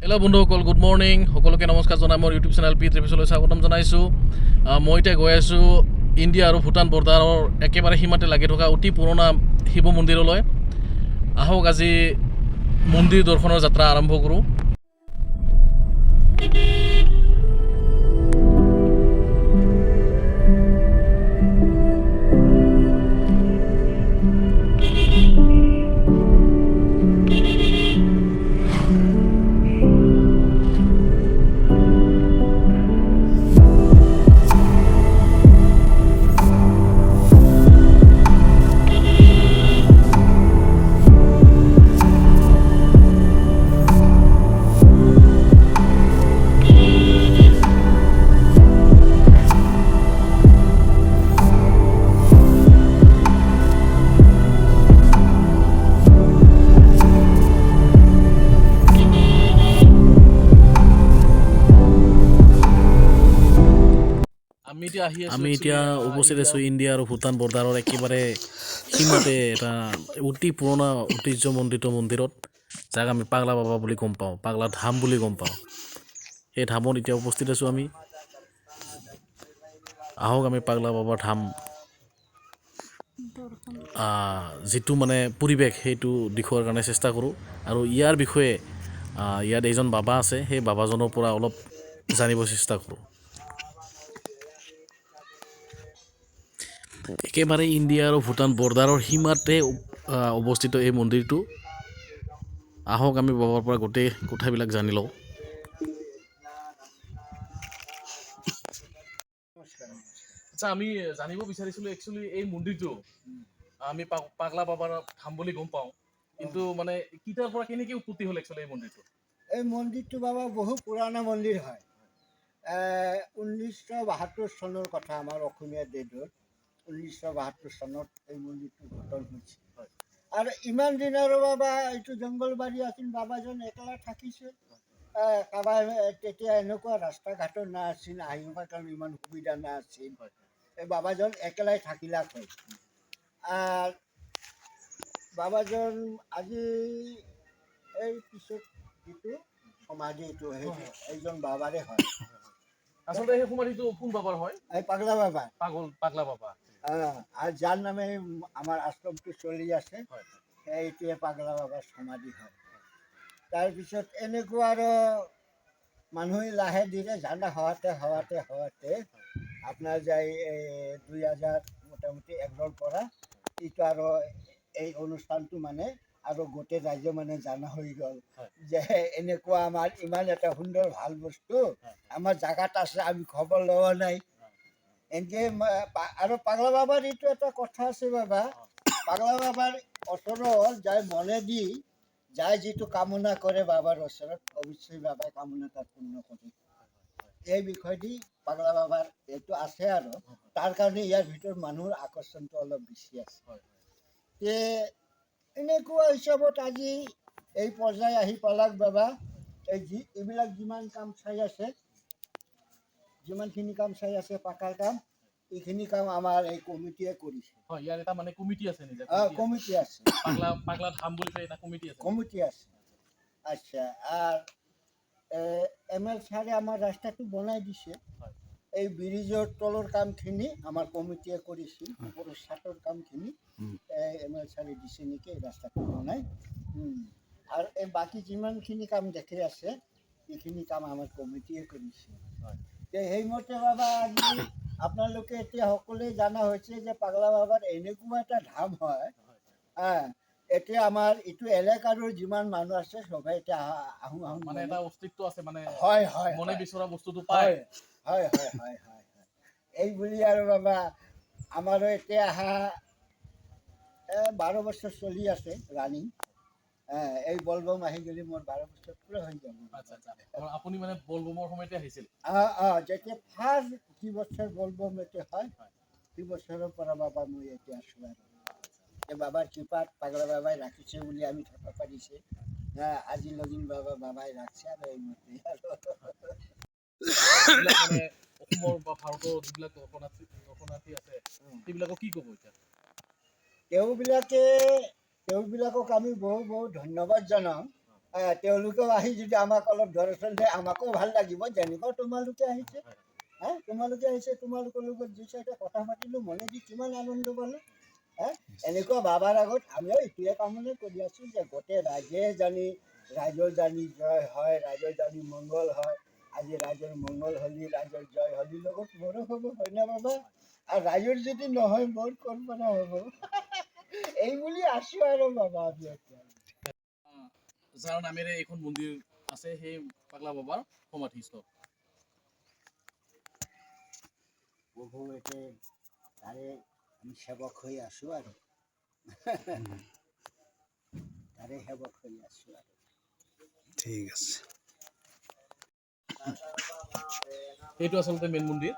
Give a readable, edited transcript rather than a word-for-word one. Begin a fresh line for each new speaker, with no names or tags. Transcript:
Hello' বন্ধুসকল, good morning. সকলোকে নমস্কাৰ জনাই মোৰ ইউটিউব চেনেল পি ট্ৰেভিছলৈ স্বাগতম জনাইছোঁ। মই এতিয়া গৈ আছোঁ ইণ্ডিয়া আৰু ভূটান বৰ্ডাৰৰ একেবাৰে সীমাতে লাগি থকা অতি পুৰণা শিৱ মন্দিৰলৈ। আহক, আজি মন্দিৰ দৰ্শনৰ যাত্ৰা আৰম্ভ কৰোঁ। আমি এতিয়া আহি আছোঁ।
আমি এতিয়া উপস্থিত আছোঁ ইণ্ডিয়া আৰু ভূটান বৰ্ডাৰৰ একেবাৰে সীমাতে এটা অতি পুৰণা ঐতিহ্যমণ্ডিত মন্দিৰত, যাক আমি পাগলা বাবা বুলি গম পাওঁ, পাগলা ধাম বুলি গম পাওঁ। সেই ধামত এতিয়া উপস্থিত আছোঁ আমি। আহক, আমি পাগলা বাবাৰ ধাম যিটো মানে পৰিৱেশ, সেইটো দেখুওৱাৰ কাৰণে চেষ্টা কৰোঁ আৰু ইয়াৰ বিষয়ে ইয়াত এজন বাবা আছে, সেই বাবাজনৰ পৰা অলপ জানিব চেষ্টা কৰোঁ। একেবাৰে ইণ্ডিয়া আৰু ভূটান বৰ্ডাৰৰ সীমাতে অৱস্থিত এই মন্দিৰটো। আহক, আমি বাবাৰ পৰা গোটেই কথাবিলাক জানি লওঁ।
আচ্ছা, আমি জানিব বিচাৰিছিলোঁ, একচুৱেলি এই মন্দিৰটো আমি পাগলা বাবাৰ ধাম বুলি গম পাওঁ, কিন্তু মানে কেতিয়াৰ পৰা কেনেকৈ উৎপত্তি হ'ল একচুৱেলি এই মন্দিৰটো?
এই মন্দিৰটো বাবা বহু পুৰণা মন্দিৰ হয়। 1972 চনৰ কথা, আমাৰ অসমীয়া ডেটত 1972 চনত এই মন্দিৰটো গঠন হৈছে। আৰু ইমান দিনৰ বাবা এইটো জংঘলবাৰী আছিল, বাবাজন একলা থাকিছে। কাৰোবাৰ তেতিয়া এনেকুৱা ৰাস্তা ঘাটো না আছিল, আহিবৰ কাৰণে ইমান সুবিধা না আছিল। এই বাবাজন একেলাই থাকিলাক হয়। আৰু বাবাজন আজি এই পিছত যিটো সমাধিটো, সেইটো এইজন বাবাৰে হয়।
আচলতে সেই সমাধিটো কোন বাবাৰ হয়?
এই পাগলা বাবা।
পাগলা বাবা।
আৰু যাৰ নামে আমাৰ আশ্ৰমটো চলি আছে, সেইটোৱে পাগলা বাবাৰ সমাধি হয়। তাৰপিছত এনেকুৱা আৰু মানুহে লাহে ধীৰে জানা হোৱাতে হোৱাতে হোৱাতে আপোনাৰ যাই এই 2000 মোটামুটি 1ৰ পৰা এইটো আৰু এই অনুষ্ঠানটো মানে আৰু গোটেই ৰাজ্য মানে জানা হৈ গ'ল যে এনেকুৱা আমাৰ ইমান এটা সুন্দৰ ভাল বস্তু আমাৰ জাগাত আছে, আমি খবৰ লোৱা নাই। এনেকৈ আৰু পাগলা বাবাৰ এইটো এটা কথা আছে বাবা, পাগলা বাবাৰ ওচৰত যাই মনে দি যাই যিটো কামনা কৰে বাবাৰ ওচৰত, অৱশ্যেই বাবাই কামনা তাত পূৰ্ণ কৰে। এই বিষয় দি পাগলা বাবাৰ এইটো আছে আৰু তাৰ কাৰণে ইয়াৰ ভিতৰত মানুহৰ আকৰ্ষণটো অলপ বেছি আছে। তে এনেকুৱা হিচাপত আজি এই পৰ্যায় আহি পালাক বাবা। এই যি এইবিলাক যিমান কাম চাই আছে, যিমানখিনি কাম চাই আছে, পাকাৰ কাম, এইখিনি কাম আমাৰ এই কমিটিয়ে কৰিছে।
হয়, ইয়াৰ এটা মানে কমিটি আছে নিজা?
কমিটি আছে।
পাগলা ধাম বুলি কয়, এটা কমিটি আছে।
কমিটি আছে। আচ্ছা, আর এম এল ছাৰে আমাৰ ৰাস্তাটো বনাই দিছে। এই ব্ৰিজৰ তলৰ কামখিনি আমাৰ কমিটিয়ে কৰিছিল, ওপৰৰ চাটৰ কামখিনি এই এম এল ছাৰে দিছে নেকি এই ৰাস্তাটো বনাই। আৰু এই বাকী যিমানখিনি কাম দেখি আছে, এইখিনি কাম আমাৰ কমিটিয়ে কৰিছে। তে সেইমতে বাবা আজি আপোনালোকে এতিয়া সকলোৱে জনা হৈছে যে পাগলা বাবাৰ এনেকুৱা এটা ধাম হয়। হা, এতিয়া আমাৰ এইটো এলেকাৰো যিমান মানুহ আছে, চবেই এতিয়া আহোঁ আহোঁ।
মানে এটা অস্তিত্ব আছে মানে।
হয় হয়
মনে বিচৰা বস্তুটো পায়।
হয় হয় হয় হয় হয় হয় এই বুলি আৰু বাবা আমাৰো এতিয়া অহা 12 বছৰ চলি আছে ৰানিং। এই বলবম আহি গ'লে মোৰ 12 বছৰ পূৰা হৈ যাব।
আচ্ছা আচ্ছা আৰু আপুনি মানে বলবমৰ সময়তে আহিছিল?
অঁ, যেতিয়া ফাৰ্ষ্ট যি বছৰ বলবম এতিয়া হয়, সেই বছৰৰ পৰা বাবা মই এতিয়া আছোঁ। আৰু এই বাবাৰ কৃপাত পাগলা বাবাই ৰাখিছে বুলি আমি থাকিব পাৰিছে। আজি লগিন বাবা বাবাই ৰাখছে আৰু এই মতে আৰু
যিবিলাক মানে অসমৰ বা ভাৰতৰ যিবিলাক দৰ্শনাৰ্থী আছে, সেইবিলাকক কি ক'ব এতিয়া?
তেওঁবিলাকক আমি বহু বহু ধন্যবাদ জনাওঁ। তেওঁলোকেও আহি যদি আমাক অলপ দৰ্শন দিয়ে, আমাকো ভাল লাগিব। যেনেকুৱা তোমালোকে আহিছে, হা, তোমালোকে আহিছে, তোমালোকৰ লগত দুই চাৰিটা কথা পাতিলোঁ, মনে দি কিমান আনন্দ পালোঁ। হা, এনেকুৱা বাবাৰ আগত আমিও এইটোৱে কামনা কৰি আছোঁ যে গোটেই ৰাইজে জানি, ৰাইজৰ জানি জয় হয়, ৰাইজৰ জানি মংগল হয়। আজি ৰাইজৰ মংগল হ'লি, ৰাইজৰ জয় হ'লি, লগত মোৰো হ'ব, হয়নে বাবা? আৰু ৰাইজৰ যদি নহয়, মোৰ ক'ৰ পৰা হ'ব? এই বুলি আছোঁ আৰু বাবা আমি এতিয়া।
যাৰ নামেৰে এইখন মন্দিৰ আছে, সেই পাগলা বাবাৰ সমাধিস্থল।
প্ৰভু এতিয়া তাৰে আমি সেৱক হৈ আছোঁ আৰু তাৰে সেৱক হৈ আছোঁ আৰু।
ঠিক আছে।
সেইটো আচলতে মেইন মন্দিৰ।